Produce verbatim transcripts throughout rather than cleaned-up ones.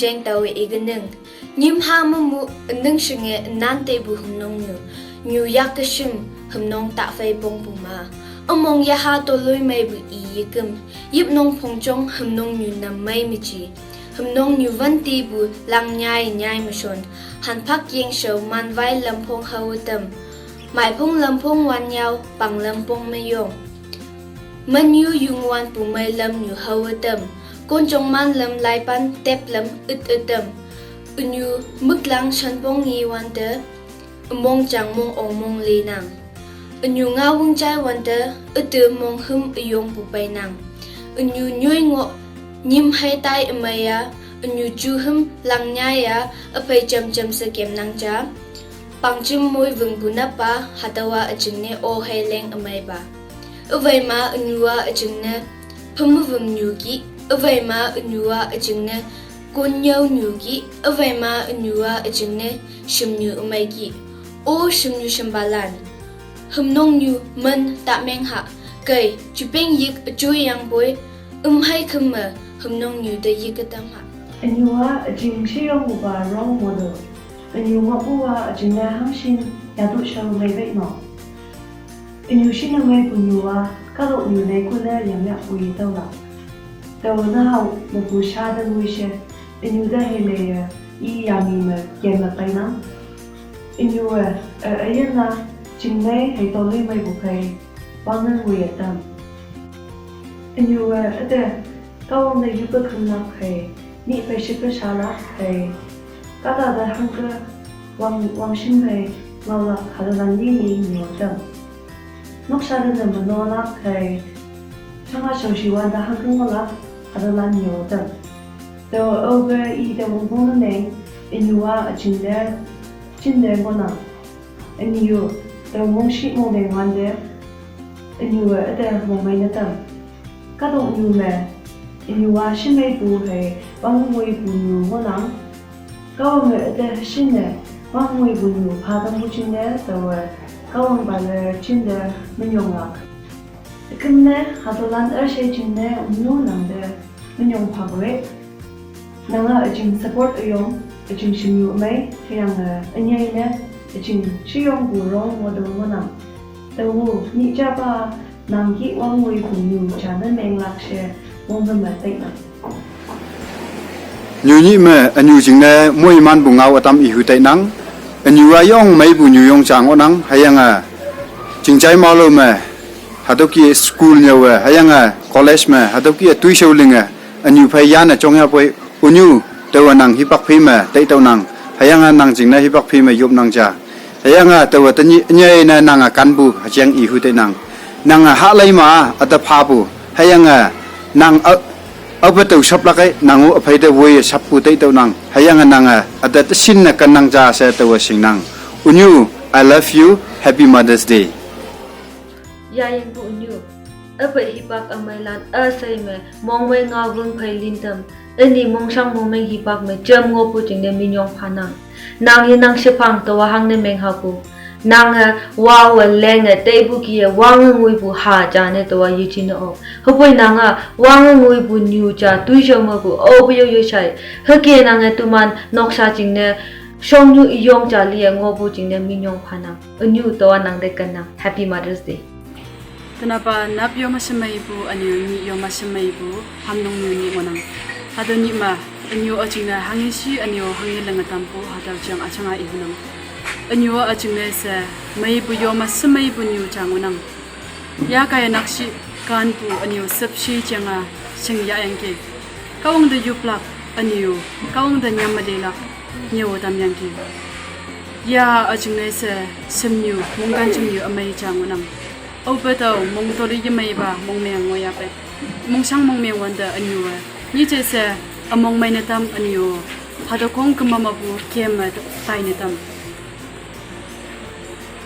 Teng tau e ganing. Nyim ha mamu ning shinge nan te bu hum nong nyu. Nyu yak kashim hum nong ta fei pong bu ma. Among ya ha to lui mai bu i yikim. Yip nong pong chong hum nong nyu nam mai mi chi. Hum nong nyu van ti bu lang nyai nyai ma shon. Han pak yeng shau man vai lam pong hau tam. Mai pong lam pong wan yau pang lam pong ma yong. Man yu yung wan pu mai lam nyu hau tam. Kon chong man lam lai pan tep lam it itam. Unyu muk lang shan pong ngi wan te. Mong chang mong ong mong le nang. Unyu nga wung chai wan te. Ute mong hum uyong pu pai nang. Unyu nyoi ngo nyim hai tai amaya. Unyu chu hum lang nyaya. Apai cham cham se kem nang cha. Pang chim moi vung bu napa hatawa aching ne o hai leng amai ba. Avai ma unyu a aching ne pum vum nyu ki. Avai ma unyu a aching ne kon nyau nyu ki. Avai ma unyu a aching ne shim nyu amai ki. O shim nyu shim ba lan. Hum nong nyu man ta meng ha. Kai chupeng yik achui yang poi. Um hai khum ma hum nong nyu te yik atam ha. Unyu a aching shi yong bu ba role model. Unyu ma bu a aching ne hang shin ya du shau mai bai no. Unyu shin na mai bu nyu a ka lo nyu ne ku ne yam ya bu yi tau la. Tau na hau ma bu sha da ngui she. Unyu da hei le ya i ya mi ma yen ma pai nang. Unyu a a yen na ching ne hei to lui mai bu kai. Wang ngan ngui a tam. Unyu a a te ka wang da yu pa khum lak hei. Ni pai shi pa sha lak hei. Ka ta da hang ka wang wang shim hei ngau lak ha da lan ni ni nyu a tam. Nok sha da na ma no lak hei. Chang a shau shi wan da hang ka ngau lak ha da lan nyu a tam. Tau au ba i da wang bong na neng. Unyu a aching da chin da ngau nang. Unyu tau mong shi mong deng wan de. Unyu a ate mong mai na tam. Ka dong nyu me. Unyu a shi mai bu hei wang ngui bu nyu mo nang. Ka wang a ate shi ne wang ngui bu nyu pa dong bu chin de tau a ka wang ba le chin de menyong lak. Akim ne hatolan a shai ching ne umnu nang de menyong pa bwe. Nang a aching support ayong aching shimyu amai kayang a anyai ne aching shiyong bu role model mo nang. Tawu ni cha pa nang ki wang wei bu nyu cha ne meng lak she wong ne ma tai nang. Nyu nyi me anyu jing ne moi man bu ngau atam ihu tai nang. Anyu a yong mai bu nyu yong chang o nang hayang a jing chai ma lo me. Hatoki school nyo we hayang a college me hatoki a tui shou ling a anyu phai yan a chong ya poi unyu tawa nang hipak phi me tai tau nang hayang a nang jing ne hipak phi me yup nang cha. Hayang a tawa tanyi nyai na nang a kan bu hachang ihu tai nang. Nang a ha lai ma a ta pha bu hayang a nang a Au pa tau sap lak ai nang u aphai te woi sap pu tai tau nang. Hayang a nang a ata ta sin na kan nang cha se tau a sing nang. Unyu, I love you. Happy Mother's Day. Ya yang bu unyu. Apa hipak amai lan asai me mong mai nga vung phai lin tam. Ani mong sang mong meng hipak me jam ngo pu jing ne minyong pha nang. Nang ye nang shepang tawa hang ne meng ha pu. Nang a wa wa leng a tei bu ki a wang ngui bu ha ja ne tawa yi chi ne o. Hupoi nang a wang ngui bu nyu ja tui jo ma bu o bu yo yo shai. Hake nang a tuman nok sha jing ne shong nyu i yong ja li a ngo bu jing ne minyong pha nang. Unyu tawa nang de kan nang. Happy Mother's Day. Tanapa nap yo ma shemai bu anyu ni yo ma shemai bu ham nong nyu ni mo nang. Hado ni ma anyu a jing ne hang ye shi anyu hang ye leng a tam bu hado jang a chang a i bu nang. Anyu a jing ne se mai bu yo ma shemai bu nyu jang u nang. Ya ka ya nak shi kan bu anyu sep shi jang a shing ya yang ke. Ka wang de yup lak anyu ka wang de nyam ma le lak nyu tam yang ke. Ya a jing ne se sem nyu mong kan sem nyu amai jang u nang. Au pa tau mong to li yamai ba mong meng ngo ya pe. Mong sang mong meng wan da anyu a. Ni che se a mong mai na tam anyu. Ha da kong kama ma bu kem ma tai na tam.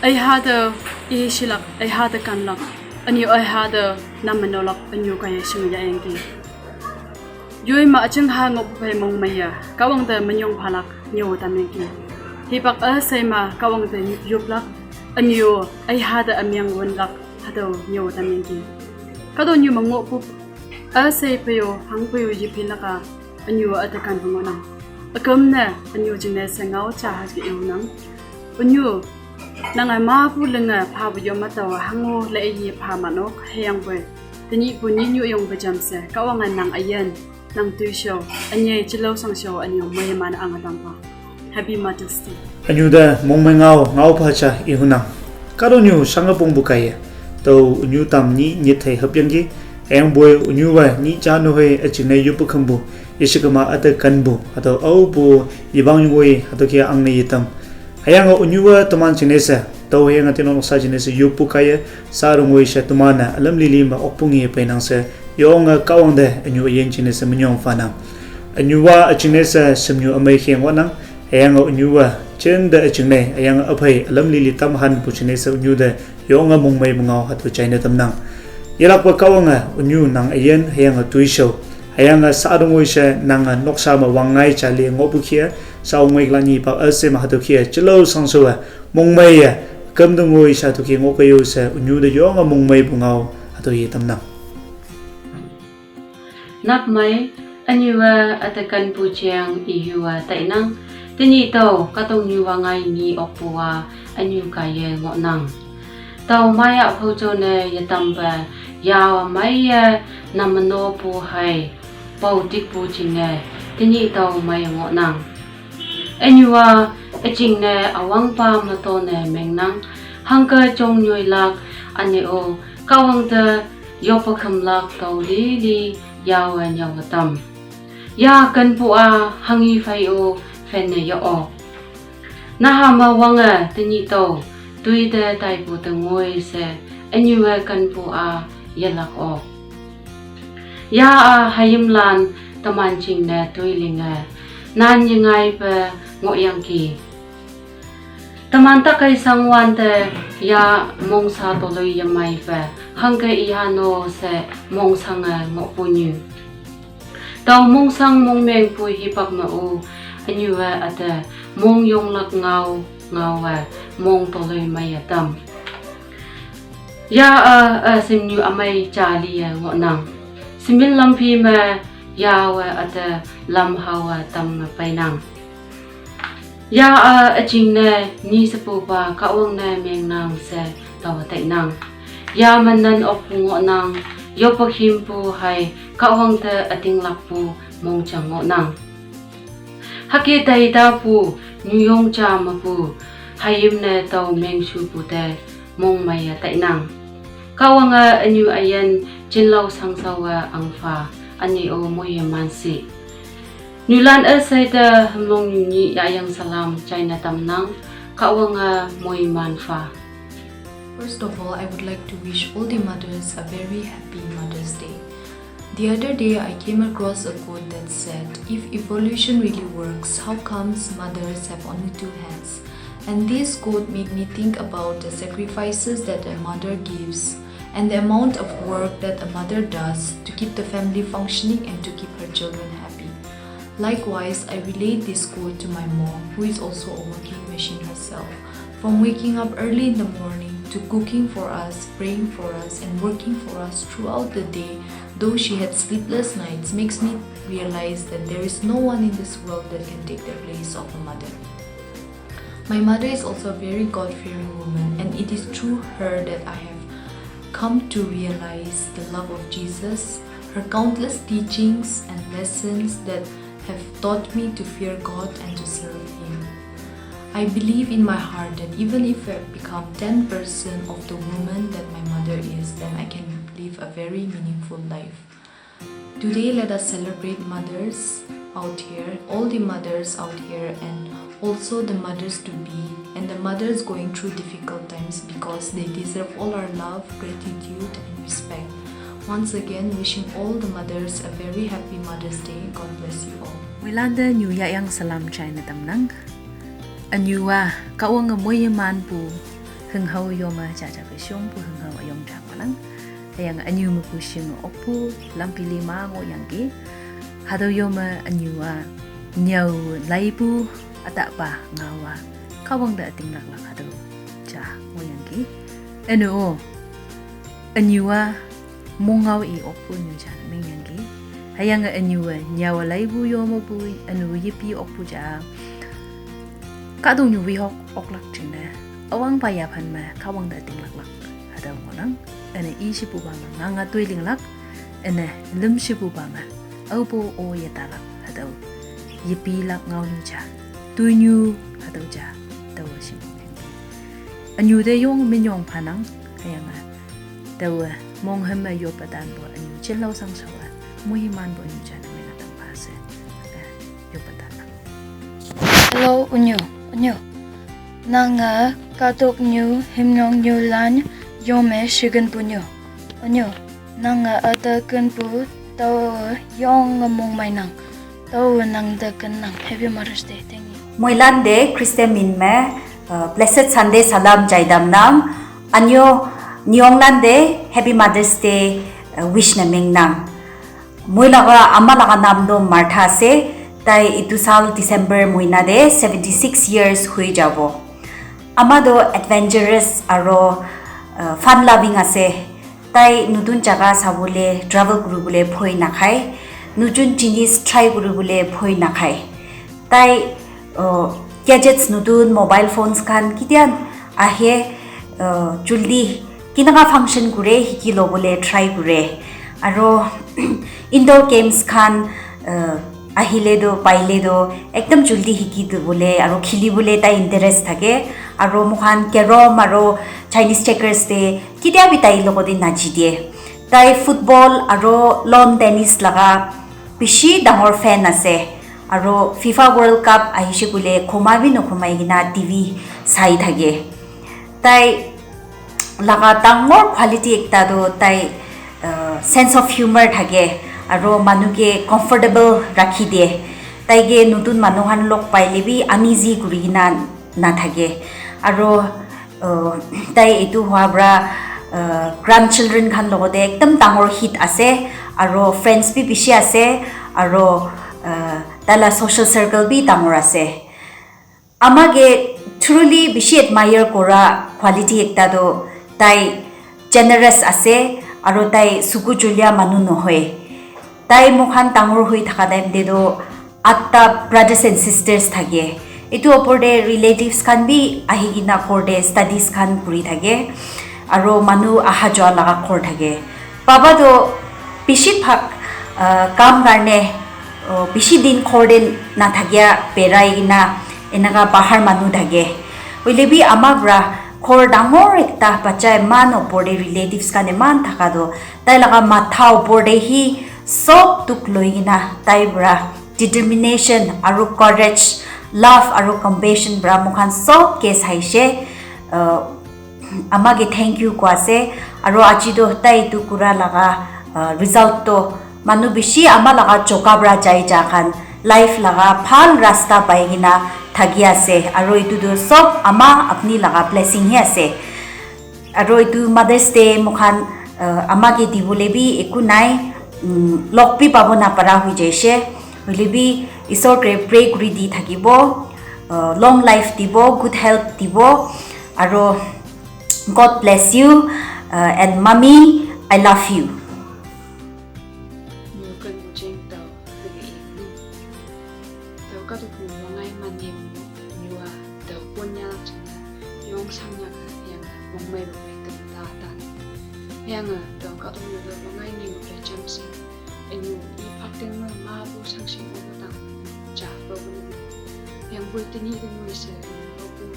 Ai ha da i shilak ai ha da kan lak. Anyu ai ha da nam ma no lak anyu ka ya shing ya yang ke. Yoi ma achang ha ngop phai mong maya ka wang da manyong phalak nyo ta meng ki. Hipak a sai ma ka wang da yup lak anyo ai ha da amyang won lak hado nyo ta meng ki. Ka do nyu ma ngop pup a sai payo hang payo yip hin laka anyo a ta kan phang nang. Akamne, anyu jingne se ngao cha ha ke iu nang. Anyu, nang a ma pu lenge pha bu yom ma tau hango le yi pha manok, heyang bui. Tani pu ni nyu yong bejam se, Kahwang a nang ayen, nang tui show, anye chilo sang show anyu mo ye man ang atang pa. Happy Mother's Day. Anyu da mong mai ngao, ngao pha cha ihu nang. Kado nyu sang a pung bu kai ye. Tau anyu tam ni nyit thai hap yang ki. Heyang bui anyu wa ni cha no he a jingne yu pu kham bu. Ishikama ata kan bu. Atau au bu yibang yung wei. Atau kia ang ne yitam. Heyang a unyu wa teman jingne se. Tau heyang a tinong sa jingne se yu pu kai ye. Sa rung wei she teman na. Alam lili ma ok pung ye pei nang se. Yong a Kahwang de anyu a yen jingne se menyong fa nang. Anyu wa a jingne se semnyu amai khiang wa nang. Heyang a unyu wa. Chen de a jingne. Heyang a apai. Alam lili tam han bu jingne se unyu de. Yong a mong mai bu ngao hatu chai ne tam nang. Yelak wa Kahwang a unyu nang ayen. Heyang a tui show. Heyang a sa rung wei she nang a nok sa ma wang ngai cha li ngo bu kia. Sa wang wei la ni pa a se ma hatu kia. Chilo sang show a. Mong mai ya. Kam dung wei sha tu ki ngo ka yo se. Unyu de yong a mong mai bu ngao. Hatu ye tam nang. Nak mai, anyu wa atakan pu chiang ihu wa tai nang. Tini tau, katong nyu wa ngai ni ok pu wa, anyu ka ye ngo nang. Tau mai a pho cho ne ye tam pa, ya wa mai ye, na mano pu hai, pau tik pu ching ne, tini tau mai ngo nang. Anyu wa, a ching ne, awang pa ma to ne meng nang, hang ka chong nyoi lak, ane o, Kahwang te, yo pa kham lak tau li li, ya wa nya wa tam. Ya kan pu a, hang i fai o, fen ne ya o. Na ha ma wang a, tini tau, tui te tai pu te ngoi se, anyu wa kan pu a, ya lak o. Ya a hayim lan, teman ching ne tui ling a, nan ye ngai pe ngo yang ki. Teman ta kai sang wan te, ya mong sa to lui ya mai pe, hang ke i ha no se mong sang a ngo pu nyu. Tau mong sang mong meng pu hi pak ma u, anyu wa ate, mong yong lak ngao, ngao wa, mong to lui mai ya tam. Ya a, a, sim nyu amai cha li ya ngo nang. Simin lam phi ma, ya wa ate, lam ha wa tam ma pai nang. Ya a, a ching ne, ni sa pu pa, Kahwang ne meng nang se, tau tai nang. Ya man nan ok pu ngo nang, yo pa khim pu hai, Kahwang te a ting lak pu, mong chang ngo nang. Hake tai ta pu, nyu yong cha ma pu, hayim ne tau meng shu pu te, mong mai ya tai nang. Kahwang a anyu ayen, chin lau sang sa wa ang fa, ani o mo ye man si. Nyu lan a sai te, ham long nyu ni ya yang salam, chai na tam nang, Kahwang a mo ye man fa. First of all, I would like to wish all the mothers a very happy Mother's Day. The other day, I came across a quote that said, "If evolution really works, how comes mothers have only two hands?" And this quote made me think about the sacrifices that a mother gives and the amount of work that a mother does to keep the family functioning and to keep her children happy. Likewise, I relate this quote to my mom, who is also a working machine herself. From waking up early in the morning to cooking for us, praying for us, and working for us throughout the day, though she had sleepless nights, makes me realize that there is no one in this world that can take the place of a mother. My mother is also a very God-fearing woman, and it is through her that I have come to realize the love of Jesus, her countless teachings and lessons that have taught me to fear God and to serve Him. I believe in my heart that even if I become ten percent of the woman that my mother is, then I can live a very meaningful life. Today, let us celebrate mothers out here, all the mothers out here, and also the mothers to be, and the mothers going through difficult times, because they deserve all our love, gratitude, and respect. Once again, wishing all the mothers a very happy Mother's Day. God bless you all. Moilan te nyu ya yang salam chai na tam nang. Anyu wa, Kahwang a mo ye man pu, heng hao yo ma cha cha pe shong pu heng hao yong cha ma nang. Heyang anyu ma pu shing ok pu, lam pi li ma ngo yang ki. Hado yo ma anyu wa, nyau lai pu, ata pa nga wa, Kahwang da ting lak lak hado cha ngo yang ki. Eno o, anyu wa, mong ngao i ok pu nyu cha meng yang ki. Hüyange ünyuwe nyüowe laipu yome pu ünu yepi okpu ja. Kahtoknyu wehok oklak jingne, üwangpa yaphan me Kahwang te tinglak lak, hatüo ngohnang. Üne i shepupa me nganga toi linglak, üne lüm shepupa me aope-o yetalak, hatüo yepilak ngaonyu ja, toinyu, hatüo ja, taowe shing. Ünyu te yong minyong phanang, hüyange taowe monghüm me yoppe tanpu ünyu jinlao shangshao-e, moimanpu ünyu ja ne menge tangpha she, eh, yoppe tanang. Hello, ünyu, ünyu. Nange kahtoknyu himnongnyulan yome shikenpu nyu. Ünyu, nange üte kenpu taowe yonge mongmeinang. Taowe nangte kennang. Happy Mother's Day, thank you. Moilan te Christian min me, uh, Blessed Sunday salam jaitamnang. Ünyu, nyonglan te Happy Mother's Day, uh, wish ne mengnang. Moilaga ama laga naam to Martha ase, tai etu saal December mahina te seventy six years hoi jabo. Ama to adventurous aro, uh, fun loving ase. Tai notun jaga sabole, travel kuribole bhoi nakhai, notun jinis try kuribole bhoi nakhai. Tai, uh, gadgets notun, mobile phones khan kitian ahe, uh, juldi kinaka function kure, hiki lobole try kure. Aro indoor games khan, uh, ahile to, paile to, ekdom juldi hiki dibole, aro khilibole tai interest thake. Aro moikhan carrom aro Chinese checkers te ketia bi tai logote naji die. Tai football aro lawn tennis laga bishi dangor fan ase. Aro FIFA World Cup ahishe koile khoma bi nokhomai kena T V sai thake. Tai laga dangor quality ekta to tai, uh, sense of humor thake, aro manu ke comfortable rakhi de. Tai ke notun manu khan log paile bi uneasy kuri kena nathake. Aro, uh, tai etu hua pra, uh, grandchildren khan logote ekdom dangor hit ase, aro friends bi bishi ase, aro, uh, taila social circle bi dangor ase. Ama ke truly bishi admire kora quality ekta to tai generous ase, aro tai suku julia manu nohoi. Tai moikhan dangor hoi thaka time te to atta brothers and sisters thake. Etu opor te relatives khan bi ahi kena ghor te studies khan kuri thake. Aro manu aha jua laga ghor thake. Baba to bishi bhag, ah, kam karne, oh, bishi din ghor te nathakia berai kena enaka bahar manu thake. Hoile bi ama pra ghor dangor ekta bacha eman opor te relatives khan eman thaka to tai laga matha opor te hi sob dukh loi kena tai pra determination aro courage, love aro compassion pra moikhan sob ke saishe, uh, ama ke thank you koi ase. Aro aji to tai etu kura laga, uh, result to manu bishi ama laga choka pra jai ja khan life laga bhal rasta pai kena thaki ase. Aro etu to sob ama apni laga blessing hi ase. Aro etu Mother's Day moikhan, uh, ama ke dibole bi eku nai, um, log bi pabo napara hoi jaise. Hoile bi Isor ke pray kuri di thakibo, uh, long life dibo, good health dibo, aro God bless you, uh, and mommy, I love you. Nyu kan mujeng tau hage ing. Tau katok nyu wangai manim nyua tau pon nyalak chana yong sang nyaka yang mongmei babai tau ta tan. Yang tau katok nyu tau wangai ni mukai chamsi. Enyu i pak teng ma ma bu sang sing ma tang ja ba bu. Yang bu tini teng ma se bu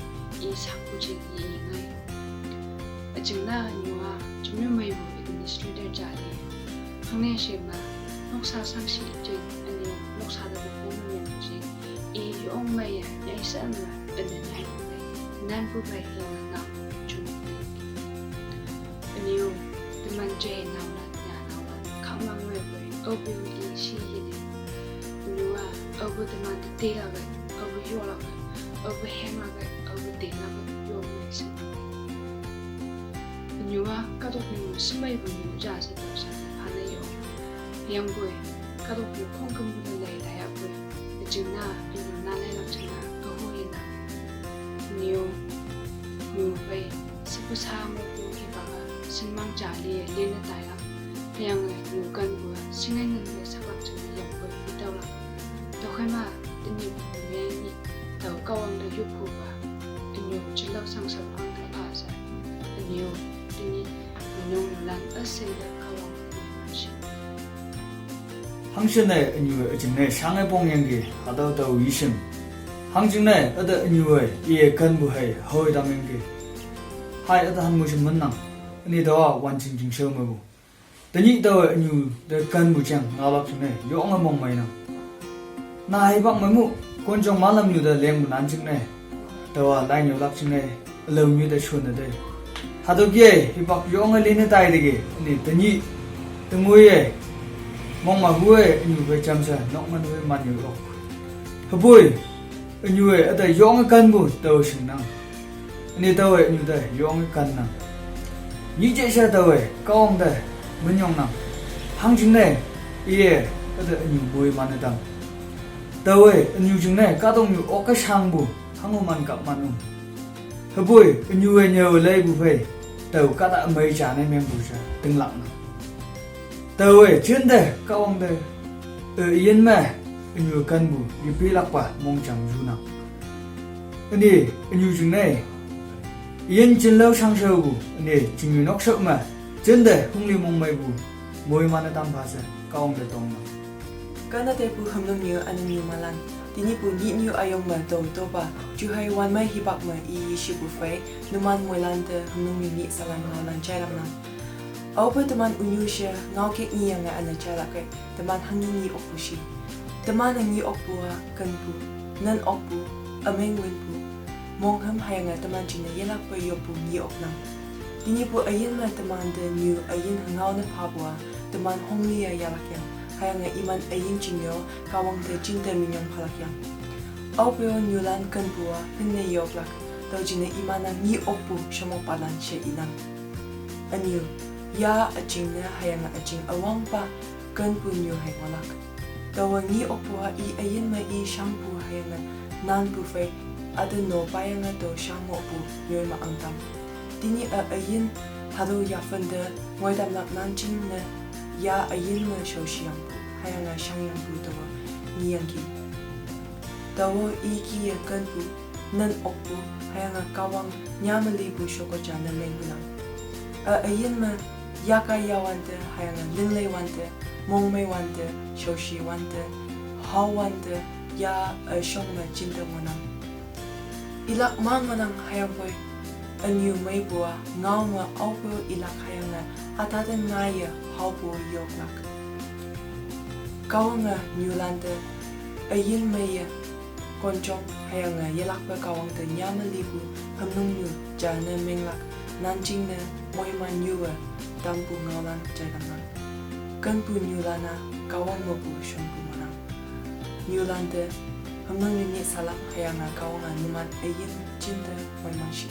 i sak bu jing i ngai. Ajingna nyua chumyu meibu administrator jali. Hangne shema noksa sangshi jing ani noksa da bu kong yang jing. I yong mei ya nyai sa ma ene nyai mei. Nan bu bai yang na chumyu mei. Aniu teman je nau na nya nau na kang mang mei bu. Obi i shi yi ni. Nyua obi teman te te la bai. Obi yo la bai. Obi heng la bai. Obi te la bai. Yo mei sa. Nyua katok nyu simei bu nyu ja se tau sa ne pa ne yo. Yang bui katok nyu kong kem bu ne lei da ya bui. Jing na nyu na lei lak jing na ka hu yin na. Nyu nyu bei si bu sa mo bu ki ba ga sin mang ja li ye lin ne tai la. Yang nyu kan bu si ngai ngan bei sa lak jing. Tokhaima, tenyih nge nyih tao Kahwang te yuphupa, ünyu jelo sangsam hang te phasa. Ünyu, tenyih minyong lan üshe te Kahwang te manshi. Hangshin ne ünyu üjing ne shange pongyangki, hatüo tao yishim. Hangjing ne üte ünyu iye kenpu hei hoi tamyangki. Hai üte hanmu shim minnang. Üni tao-a wanjing jingshao mepu. Tenyih taowe ünyu te kenpu jeng ngaolak jingne yonge mongmeinang. Na hipak me mu, konjong malamnyu te lengpu nan jingne, taowa lai nyolak jingne, ülaonyu te shonne te. Hatüo kih-e hipak yonge lene tai teki, üni tenyih, tengoi-e, mongma hu-e ünyu phei jamshe nok man hui man nyolak. Hüpoi, ünyu-e üte yonge kenpu tao shingnang. Üni taowe ünyu te yonge kennang. Nyih jeshe taowe Kahwang te minyongnang. Hangjingne, iye, üte ünyu moi mane tam. Taowe ünyu jingne kahtoknyu oke shangpu, hango man kap man üm. Hüpoi, ünyu-e nyüo leipu phei, tao kahta ümei jane mengpu she tinglaknang. Taowe jinte Kahwang te, e, üyin me, ünyu kenpu yepilakpa mongjang yunang. Üni, ünyu jingne, üyin jinlao shangshaopu, üni, chingnyu nokshaoh me, jinte hongli mongmeipu, moimane tampha she Kahwang te tongnang. Kana teipu hümnungnyu ünyu malan, tenyihpu nyihnyu üyong me tao topa, juhai wanmei hipak me i yeshipu phei, numan moilan te hümnungnyu nyih salam ngaolan jailamnang. Aope teman ünyu she ngaokek nyiyange üne jailakkei, teman hanghi nyi okpu shi. Teman-e nyi okpu-a kenpu, nen okpu, ümeng winpu, monghüm hüyange teman jingne yelakpe yoppu nyi oknang. Tenyihpu üyin me teman te nyu üyin hüngao ne phapu-a, teman honglie yalakyang, hüyange iman üyin jing yo, Kahwang te jinte minyong phalakyang. Aope-o nyulan kenpu-a, hünne yoklak, tüo jingne iman-a nyi okpu shemokpalan she inang. Ünyu, ya üjingne hüyange üjing üwangpa, kenpu nyu hei ngohlak. Taowe nyi okpu-a i üyin me i shangpu hüyange nanpu phei, üte no payange tao shang ngohpu nyoi me angtam. Tenyih-e üyin, hatüo yaphen te, ngoi tamlak nan jingne, ya üyin me shaoshiyangpu, hüyange shangyangpu taowe, ngeyangki. Taowe i kih-e kenpu, nen okpu, hüyange Kahwang nyamelipu shoko jane mengpunang. A üyin me, yaka yawante, hüyange linglei wante, mongmei wante, shaoshi wante, hao wante, ya üshong me jinte ngohnang. Ilak ma ngohnang hüyangpoi, ünyu meipu-a, ngao me aope-o ilak hüyange, ütate ngaiye haopu yoklak. Kahwange nyulan te, üyin meiye, konjong hüyange yelakpe Kahwang te nyamelipu, hümnungnyu, jane menglak, nan jingne, moiman nyuwe, tampu ngaolan jaitamnang. Kenpu nyulan-a, Kahwang mepu shonpu ngohnang. Nyulan te, hümnungnyu nyih salam hüyange Kahwange numan üyin jinte moiman shi.